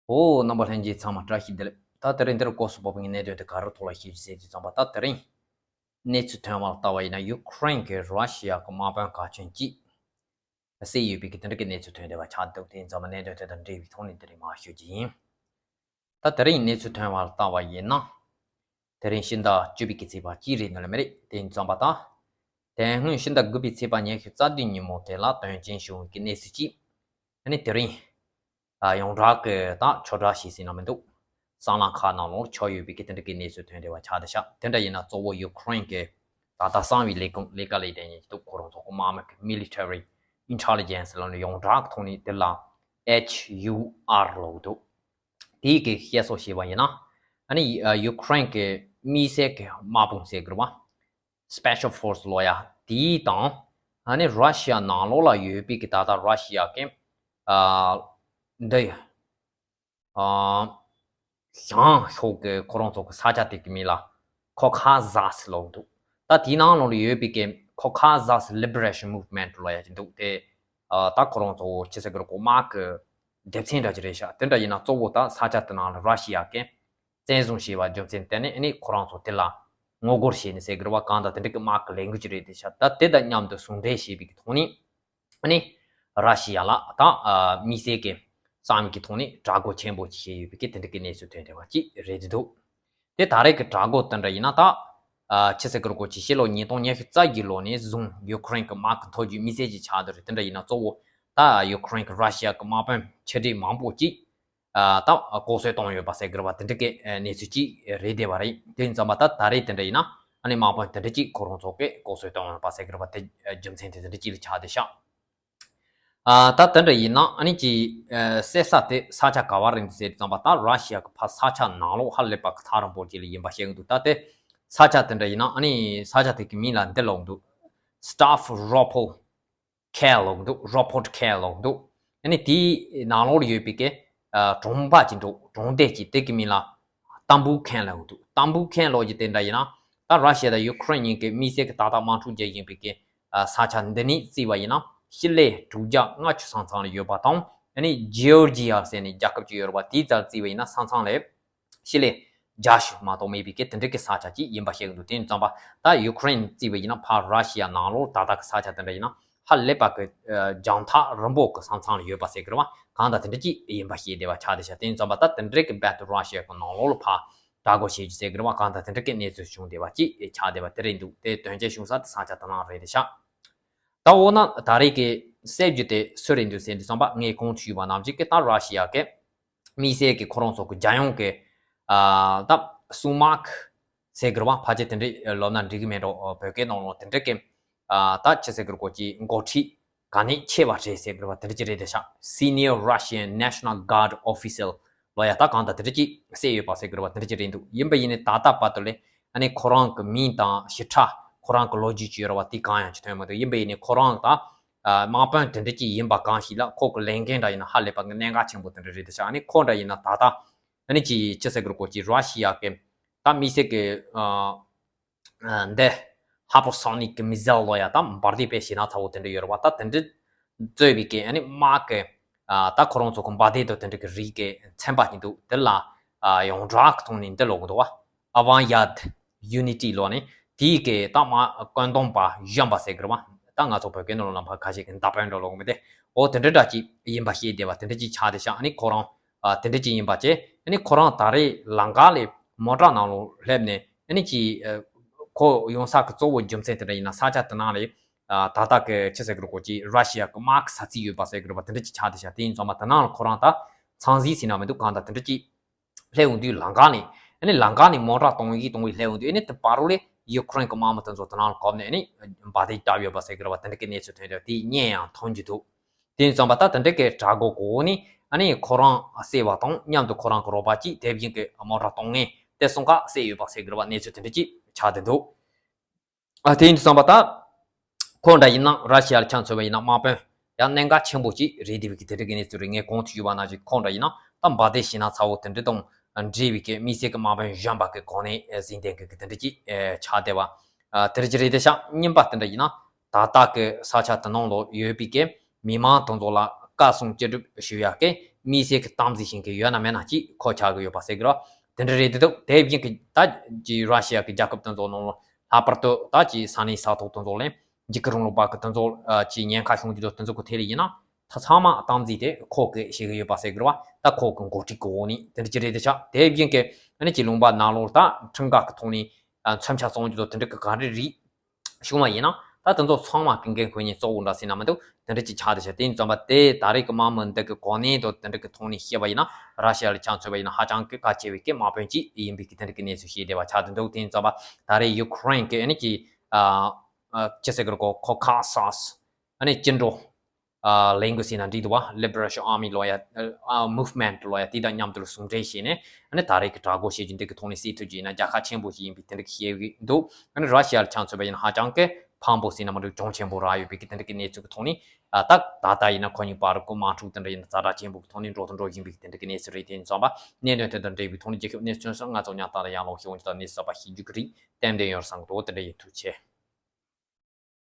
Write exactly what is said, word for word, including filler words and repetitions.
ཨོ། རྣམ་པ་ལྷན་རྒྱས་ཚང་མ་བཀྲ་ཤིས་བདེ་ལེགས། ད་དེ་རིང་འདིར་སྐོར་སུ་བབས་པའི་གནད་དོན་དེ་ག་རེ་ཐོག་ལ་ཞིབ་འཇུག་བྱེད་དུས་ཙམ་པ། ད་དེ་རིང་གནས་ཚུལ་ཐོན་པ་ལ་ལྟ་བ་ཡིན་ན། ཡུ་ཁུ་རེན་གྱིས་ར་ཤི་ཡ་གི་དམག་དཔོན་གལ་ཆེན་གཅིག་བསད་ཡོད་པའི་གི་དེ་འདྲ་གི་གནས་ཚུལ་ཐོན་བསྡད་པ་ཆགས་འདུག་དེ་ཡིན་ཙང་མ་གནད་དོན་དེ་དང་འབྲེལ་བའི་ཐོག་ནས་དེ་རིང་མར་ཞུ་རྒྱུ་ཡིན། ད་དེ་རིང་གནས་ཚུལ་ཐོན་པ་ལ་ལྟ་བ་ཡིན་ན། དེ་རིང་ཕྱི་ཟླ་བཅུ་པའི་གི་ཚེས་པ་གཅིག་རེད་འདུག་ལ་མི་རེད། དེ་ཡིན་ཙམ་པ་ད། དེ་སྔོན་ཕྱི་ཟླ་དགུ་པའི་ཚེས་པ་ཉི་ཤུ་རྩ་བདུན་ཉིན་མོ་དེ་ལ་དོན་རྐྱེན་བྱུང་བའི་གི་གནས་ཚུལ་གཅིག་ཨ་ནི་དེ་རིང་། ཨ། ཡོངས་གྲགས་ཀྱི་ད་ཆོས་གྲགས་ཤིག་ཟིན་ན་མི་འདུག་གསང་ལམ་ཁག་ནང་ལོགས་ཆགས་ཡོད་པའི་གི་དེ་འདྲ་གི་གནས་ཚུལ་ཐོན་བསྡད་པ་ཆགས་བསྡད་ཤག་དེ་འདྲ་ཡིན་ན་གཙོ་བོ་ཡུ་ཁུ་རེན་གྱི་ད་ལྟ་གསང་བའི་ལས་ཁུངས་ལས་ཀ་ལས་བསྡད་མཁན་ཅིག་འདུག་ཁོ་རང་ཚོ་གི་དམག་མི་གི་Military Intelligence ལབ་ནས་ཡོངས་གྲགས་ཀྱི་ཐོག་ནས་དེ་ལ་H U R ལབ་འདུག་དེའི་གི་བཤད་སྲོལ་བྱས་པ་ཡིན་ན། ཨ་ནི་ཡུ་ཁུ་རེན་གྱི་དམིགས་བསལ་གྱི་དམག་དཔུང་ཟེར་དགོས་རེད་པ། Special Force ལབ་ཡ་དེའི་དང་། ཨ་ནི་ར་ཤི་ཡ་ནང་ལོགས་ལ་ཡོད་པའི་གི་ད་ལྟ་ར་ཤི་ཡ་གི། ཨ། འདི། ཨ། བྱང་ཕྱོགས་ཀྱི་ཁོ་རང་ཚོ་གི་ས་ཆ་དེ་གི་མིང་ལ་ཁོ་ཁ་ཟཱས་ལབ་འདུག་ད་དེའི་ནང་ལོགས་ལ་ཡོད་པའི་གི་Caucasus Liberation Movement ལབ་ཡ་ཅིག་འདུག་དེ། ཨ། ད་ཁོ་རང་ཚོ་ཅི་ཟེར་དགོས་རེད། དམག་གི་སྡེ་ཚན་འདྲ་ཅིག་རེད་ཤག་དེ་འདྲ་ཡིན་ན་གཙོ་བོ་ད་ས་ཆ་དེ་ནང་ལ་ར་ཤི་ཡ་གི་བཙན་བཟུང་བྱས་པ་རྒྱུ་མཚན་དེ་ནི་ཨ་ནི་ཁོ་རང་ཚོ་དེ་ལ་ངོ་རྒོལ་བྱས་ནས་ཟེར་དགོས་རེད་པ། གང་ལྟར་དེ་འདྲ་གི་དམག་གི་ལས་འགུལ་ཅིག་རེད་དེ་ཤག་ད་དེ་དང་མཉམ་དུ་ཟུང་འབྲེལ་བྱས་པའི་གི་ཐོག་ནས། ཨ་ནི་ར་ཤི་ཡ་ལ་ད། ཨ། དམིགས་བསལ་གྱི་བསམ་གྱི་ཐོག་ནས་དྲག་རྒོལ་ཆེན་པོ་ཅིག་བྱས་ཡོད་པའི་གི་དེ་འདྲ་གི་གནས་ཚུལ་ཐོན་བསྡད་པ་ཅིག་རེད་འདུག་དེ་ད་རེས་ཀྱི་དྲག་རྒོལ་དེ་འདྲ་ཡིན་ན་ད། ཨ། ཕྱི་ཚེས་ཀྱི་སྐོར་གྱི་ཕྱི་ལོ་ཉིས་སྟོང་ཉི་ཤུ་རྩ་བརྒྱད་ལོ་ནས་བཟུང་ཡུ་ཁུ་རེན་གྱི་དམག་གི་མཐོ་རྒྱུགས་དམིགས་བསལ་གྱི་ཆགས་བསྡད་རེད། དེ་འདྲ་ཡིན་ན་གཙོ་བོ་ད་ཡུ་ཁུ་རེན་གྱི་ར་ཤི་ཡ་གི་དམག་དཔོན་ཆེ་གྲས་མང་པོ་ཅིག་ཨ། ད་ལྐོག་གསོད་བཏང་ཡོད་པ་ཟེར་དགོས་རེད་པ། དེ་འདྲ་གི་གནས་ཚུལ་ཅིག་རེད་བསྡད་པ་རེད། དེ་ཡིན་ཙང་མ་ད་ད་རེས་དེ་འདྲ་ཡིན་ན་ཨ་ནི་དམག་དཔོན་དེ་འདྲ་ཅིག་ཁོ་རང་ཚོ་གིས་ལྐོག་གསོད་བཏང་ཡོད་པ་ཟེར་དགོས་རེད་པ། དེ་རྒྱུ་མཚན་དེ་དེ་འདྲ་ཅིག་ལ་ཆགས་བསྡད་ཤག་ཨ། ད་དེ་འདྲ་ཡིན་ན་ཨ་ནི་ཅིག་ཨ། བསད་ས་དེ་ས་ཆ་ག་བ་རེད་འདུག་ཟེར་དུས་ཙམ་པ། ད་ར་ཤི་ཡ་གི་ཕར་ས་ཆ་ནང་ལོགས་ཧ་ལས་པ་གི་ཐག་རིང་པོ་ཅིག་ལ་ཡིན་པ་བཤད་གི་འདུག་ད་དེ་ས་ཆ་དེ་འདྲ་ཡིན་ན་ཨ་ནི་ས་ཆ་དེ་གི་མིང་ལ་འདི་ལབ་འདུག Stavropol Kale ལབ་འདུག Ropot Kale ལབ་འདུག་ཨ་ནི་དེའི་ནང་ལོགས་ལ་ཡོད་པའི་གི། ཨ། གྲོང་པ་ཅིག་འདུག་གྲོང་སྡེ་ཅིག་དེ་གི་མིང་ལ་ཏམ་བུ་ཁན་ལབ་འདུག་ཏམ་བུ་ཁན་ལབ་ཀྱི་དེ་འདྲ་ཡིན་ན། ད་ར་ཤི་ཡ་དང་ཡུ་ཁུ་རེན་གཉིས་ཀྱི་དམིགས་བསལ་གྱི་ད་ལྟ་དམག་འཁྲུག་བྱེད་བཞིན་པའི་གི། ཨ། ས་ཆ་འདི་ནས་བརྩིས་པ་ཡིན་ན་ཞི་ལི་དྲུག་བརྒྱ་ལྔ་བཅུ་ས་མཚམས་ལ་ཡོད་པ་དང་། ཨ་ནི་ཇེའོར་ཇི་ཡ་ཟེར་ནས་རྒྱལ་ཁབ་ཅིག་ཡོད་རེད་པ། དེའི་རྩར་བརྩིས་པ་ཡིན་ན་ས་མཚམས་ལ་ཞི་ལི་བརྒྱ་ཞིག་མ་གཏོགས་མེད་པའི་གི་དེ་འདྲ་གི་ས་ཆ་ཅིག་ཡིན་པ་བཤད་གི་འདུག་དེ་ཡིན་ཙང་པ་ད་ཡུ་ཁུ་རེན་བརྩིས་པ་ཡིན་ན་ཕར་ར་ཤི་ཡ་ནང་ལོགས་ད་ལྟ་གི་ས་ཆ་དེ་འདྲ་ཡིན་ན་ཧ་ལས་པ་གི། ཨ། རྒྱང་ཐག་རིང་པོ་གི་ས་མཚམས་ལ་ཡོད་པ་ཟེར་གི་རེད་པ། གང་ལྟར་དེ་འདྲ་ཅིག་ཡིན་པ་ཤེས་བསྡད་པ་ཆགས་བསྡད་ཤག་དེ་ཡིན་ཙང་པ་ད་དེ་འདྲ་གི་རྦད་དེ་ར་ཤི་ཡ་གི་ནང་ལོགས་ལ་ཕར་དྲག་རྒོལ་བྱེད་རྒྱུ་ཟེར་གི་རེད་པ། གང་ལྟར་དེ་འདྲ་གི་གནས་ཚུལ་བྱུང་བསྡད་པ་ཅིག་ཆགས་བསྡད་པ་དེ་རེད་འདུག་དེ་དོན་རྐྱེན་བྱུང་ས་དེ་ས་ཆ་དེ་ནང་རེད་བསྡད་ཤག་ད་འོ་ན་ད་རེས་ཀྱི་བསད་རྒྱུ་དེ་སུ་རེད་འདུག་ཟེར་དུས་ཙམ་པ་ངས་གོང་དུ་ཞུས་པ་ནང་བཞིན་གི་ད་ར་ཤི་ཡ་གི་དམིགས་བསལ་གྱི་ཁོ་རང་ཚོ་གི་རྒྱལ་ཡོངས་ཀྱི། ཨ། ད་སུ་མག་ཟེར་གི་རེད་པ། ཕལ་ཆེར་དེ་འདྲ་ལབ་ན་འགྲིག་གི་མེད་འགྲོ། བོད་སྐད་ནང་ལོགས་དེ་འདྲ་གི། ཨ། ད་ཅི་ཟེར་གི་རེད། ཁོ་ཅིག་འགོ་ཁྲིད་ག་ནས་ཆེ་བ་རེད་ཟེར་གི་རེད་པ། དེ་འདྲ་ཅིག་རེད་བསྡད་ཤག Senior Russian National Guard official ལབ་ཡ་ད་གང་ལྟར་དེ་འདྲ་ཅིག་བསད་ཡོད་པ་ཟེར་གི་རེད་པ། དེ་འདྲ་ཅིག་རེད་འདུག་ཡིན་པ་ཡིན་ནའི་ད་ལྟ་བར་དུ་ལ་ཨ་ནི་ཁོ་རང་གི་མིང་དང་ཞིབ་ཕྲ་ཁོ་རང་གི་ལོ་རྒྱུས་ཅིག་ཡོད་རེད་པ། དེ་གང་ཡང་ཅིག་ཐོན་མི་འདུག་ཡིན་པ་ཡིན་ནའི་ཁོ་རང་ད། ཨ། དམག་དཔོན་དེ་འདྲ་ཅིག་ཡིན་པ་གང་ཞིག་ལ་ཁོ་གི་ལས་འགན་འདྲ་ཡིན་ན་ཧ་ལས་པ་གི་གནད་འགག་ཆེན་པོ་དེ་འདྲ་རེད་བསྡད་ཤག་ཨ་ནི་ཁོ་འདྲ་ཡིན་ན་ད་ལྟ་ཨ་ནི་ཅིག་ཅི་ཟེར་གི་རེད། ཁོ་ཅིག་ར་ཤི་ཡ་གི་ད་དམིགས་བསལ་གི། ཨ། ཨ། འདི་Hypersonic Missile ལབ་ཡ་ད་འབར་མདེལ་དཔེ་ཞེ་ན་ཚ་བོ་དེ་འདྲ་ཡོད་རེད་པ། ད་དེ་འདྲ་གཙོས་པའི་གི་ཨ་ནི་དམག་གི། ཨ། ད་ཁོ་རང་ཚོ་གི་འབར་མདེལ་དང་དེ་འདྲ་གི་རིགས་གི་ཚན་པ་ཅིག་འདུག་དེ་ལ། ཨ། ཡོངས་གྲགས་གི་ཐོག་ནས་འདི་ལབ་གི་འདུག་པ། Avangard Unity ལབ་ནས་དེའི་གི་ད་དམག་བཀོད་འདོམས་པ་གཞོན་པ་ཟེར་གི་རེད་པ། ད་ང་ཚོ་བོད་སྐད་ནང་ལ་ཕར་ཁ་ཤས་ཀྱི་མདའ་དཔོན་འདྲ་ལབ་གི་མི་དེ། འོ་དེ་འདྲ་འདྲ་ཅིག་ཡིན་པ་ཤེས་བསྡད་པ་དེ་འདྲ་ཅིག་ཆགས་བསྡད་ཤག་ཨ་ནི་ཁོ་རང་། ཨ། དེ་འདྲ་ཅིག་ཡིན་པ་བྱས། ཨ་ནི་ཁོ་རང་ད་རེས་ལམ་ཁ་ལ་མོ་ཊ་ནང་ལོགས་སླེབས་ནས་ཨ་ནི་ཅིག་ཨ། ཁོ་ཡོང་ས་གི་གཙོ་བོ་རྒྱུ་མཚན་དེ་འདྲ་ཡིན་ན་ས་ཆ་དེ་ནང་ལ། ཨ། ད་ལྟ་གི་ཅི་ཟེར་གི་རེད། ཁོ་ཅིག་ར་ཤི་ཡ་གི་དམག་གི་ས་ཚིགས་ཡོད་པ་ཟེར་གི་རེད་པ། དེ་འདྲ་ཅིག་ཆགས་བསྡད་ཤག་དེ་ཡིན་ཙང་མ་དེ་ནང་ལ་ཁོ་རང་ད་ཚང་གཟིགས་ཟེར་ན་མི་འདུག་གང་ལྟར་དེ་འདྲ་ཅིག་སླེབས་ཡོང་དུས་ལམ་ཁ་ནས། ཨ་ནི་ལམ་ཁ་ནས་མོ་ཊ་གཏོང་གི་གཏོང་གི་སླེབས་ཡོང་དུས། ཨ་ནི་དེ་བར་དུ་ལ་ཡུ་ཁུ་རེན་གྱི་དམག་མི་དེ་ཚོ་དེ་ནང་ལ་བཀབ་ནས་ཨ་ནི་འབར་མདེལ་བརྒྱབ་ཡོད་པ་ཟེར་གི་རེད་པ། དེ་འདྲ་གི་གནས་ཚུལ་ཐོན་ཡོད་དེ་བརྙན་ཡང་མཐོང་རྒྱུ་འདུག་དེ་ཡིན་ཙང་པ་ད་དེ་འདྲ་གི་དྲག་རྒོལ་གོ་ནི་ཨ་ནི་ཁོ་རང་བསད་པ་དང་མཉམ་དུ་ཁོ་རང་གི་རོགས་པ་གཅིག་དེ་བཞིན་གྱི་མོ་ཊ་གཏོང་མཁན་དེ་གསུམ་ཀ་བསད་ཡོད་པ་ཟེར་གི་རེད་པ། གནས་ཚུལ་དེ་འདྲ་ཅིག་ཆགས་བསྡད་འདུག་ཨ། དེ་ཡིན་དུས་ཙམ་པ་ད། ཁོ་འདྲ་ཡིན་ན་ར་ཤི་ཡ་ལ་ཆ་མཚོན་པ་ཡིན་ན་དམག་དཔོན་ཡང་གནད་འགག་ཆེན་པོ་ཅིག་རེད་བསྡད་པའི་གི་དེ་འདྲ་གི་གནས་ཚུལ་རེད། ངས་གོང་དུ་ཞུས་པ་ནང་བཞིན་ཁོ་འདྲ་ཡིན་ན་ད་འབར་མདེལ་ཞེ་ན་ཚ་བོ་དེ་འདྲ་དང་འབྲེལ་བའི་གི་དམིགས་བསལ་གི་དམག་དཔོན་གཞོན་པ་གི་གོ་གནས་ཟིན་བསྡད་གི་གི་དེ་འདྲ་ཅིག་ཆགས་བསྡད་པ། ཨ། དེ་འདྲ་ཅིག་རེད་བསྡད་ཤག་རྙིང་པ་དེ་འདྲ་ཡིན་ན་ད་ལྟ་གི་ས་ཆ་དེ་ནང་ལོགས་ཡོད་པའི་གི་མི་མང་དེ་ཚོ་ལ་བཀའ་གསུང་ཅི་སྒྲུབ་ཞུ་ཡ་གི་ དམིགས་བསལ་གྱི་དམ་འཛིན་བྱེད་མཁན་ཡོད་ན་མེད་ན་ཅིག་ཁོ་ཆགས་ཀྱི་ཡོད་པ་ཟེར་གི་རེད་བ། དེ་འདྲ་རེད་འདུག་དེ་བཞིན་གྱི་ད་ཅིག་ར་ཤི་ཡ་གི་རྒྱལ་ཁབ་དེ་ཚོ་ནང་ལ་ལྷག་པར་དུ་ད་ཅིག་ས་གནས་ས་ཐོག་དེ་ཚོ་ལ་འཇིགས་སྐུལ་རིང་ལུགས་པ་གི་དེ་ཚོ་ཅིག་ཉེན་ཁ་བྱུང་རྒྱུ་དེ་ཚོ་གི་ཐད་ལ་ཡིན་ན། ད་ཚང་མ་དམ་འཛིན་དེ་ཁོ་གིས་བྱེད་ཀྱི་ཡོད་པ་ཟེར་གི་རེད་བ། ད་ཁོ་གི་འགོ་ཁྲིད་ཀྱི་འོག་ནས་དེ་འདྲ་ཅིག་རེད་དེ་ཆགས། དེ་བཞིན་གྱི་ཨ་ནི་ཅིག་ལུང་པ་ནང་ལོགས་ད་ཁྲིམས་འགལ་གྱི་ཐོག་ནས་མཚོན་ཆ་བཙོང་རྒྱུ་དང་དེ་འདྲ་གི་ག་འདྲ་རིགས་བྱུང་བ་ཡིན་ན། ད་དེ་ཚོ་ཚང་མ་གི་འགན་འཁུར་མཁན་གཙོ་བོ་འདྲ་ཟེར་ན་མི་འདུག་དེ་འདྲ་ཅིག་ཆགས་བསྡད་ཤག་དེ་ཡིན་ཙང་པ་དེ་ད་རེས་ཀྱི་དམག་མི་འདི་གི་གོ་གནས་དང་དེ་འདྲ་གི་ཐོག་ནས་བཤད་པ་ཡིན་ན། ར་ཤི་ཡ་ལ་ཆ་མཚོན་པ་ཡིན་ན་ཧ་ཅང་གི་གལ་ཆེ་བའི་གི་དམག་དཔོན་ཅིག་ཡིན་པའི་གི་དེ་འདྲ་གི་གནས་ཚུལ་བཤད་བསྡད་པ་ཆགས་བསྡད་འདུག་དེ་ཡིན་ཙང་པ་ད་རེས་ཡུ་ཁུ་རེན་གི་ཨ་ནི་ཅིག་ཨ་ཨ་ཅི་ཟེར་གི་རེད་གོ། ཁོ་ཁ་སཱས་ཨ་ནི་སྐྱིད་འགྲོ། ཨ་ལས་འགུལ་ཟེར་ན་འགྲིག་འདུག་བ། Liberation Army ལོ་ཡ། ཨ་Movement ལོ་ཡ། དེ་དང་མཉམ་དུ་ཟུང་འབྲེལ་བྱས་ནས་ཨ་ནི་ད་རེས་ཀྱི་དྲག་རྒོལ་བྱེད་རྒྱུ་འདི་གི་ཐོག་ནས་སྲིད་ཐུབ་རྒྱུ་ཡིན་ན་རྒྱལ་ཁ་ཆེན་པོ་ཞིག་ཡིན་པའི་དེ་འདྲ་གི་བཤད་ཀྱི་འདུག་ཨ་ནི་ར་ཤི་ཡ་ལ་ཆ་མཚོན་པ་ཡིན་ན་ཧ་ཅང་གི་ཕངས་པོ་ཟེར་ན་མི་འགྲིག་གྱོང་ཆེན་པོ་རག་ཡོད་པའི་གི་དེ་འདྲ་གི་གནས་ཚུལ་གི་ཐོག་ནས། ཨ་ད་ད་ལྟ་ཡིན་ན་ཁོ་གཉིས་བར་གི་དམག་འཁྲུག་དེ་འདྲ་ཡིན་ན་ཛ་དྲག་ཆེན་པོ་གི་ཐོག་ནས་འགྲོ་དང་འགྲོ་བཞིན་པའི་གི་དེ་འདྲ་གི་གནས་ཚུལ་རེད། དེ་ཡིན་ཙང་པ་གནད་དོན་དེ་དང་འབྲེལ་བའི་ཐོག་ནས་རྒྱལ་ཁབ་གནས་ཚུལ་སོགས་ང་ཚོ་ཉག་ཏག་ཏག་ཡར་ལངས་ཤོག་འོང་ཅི་ད་གནས་ཚུལ་གསར་པ་ཤེས་རྒྱུ་གི་རེད། ཏན་ཏན་ཡོད་བསམ་གི་འདུག་དེ་འདྲ་ཡིན། ཐུགས་རྗེ་ཆེ།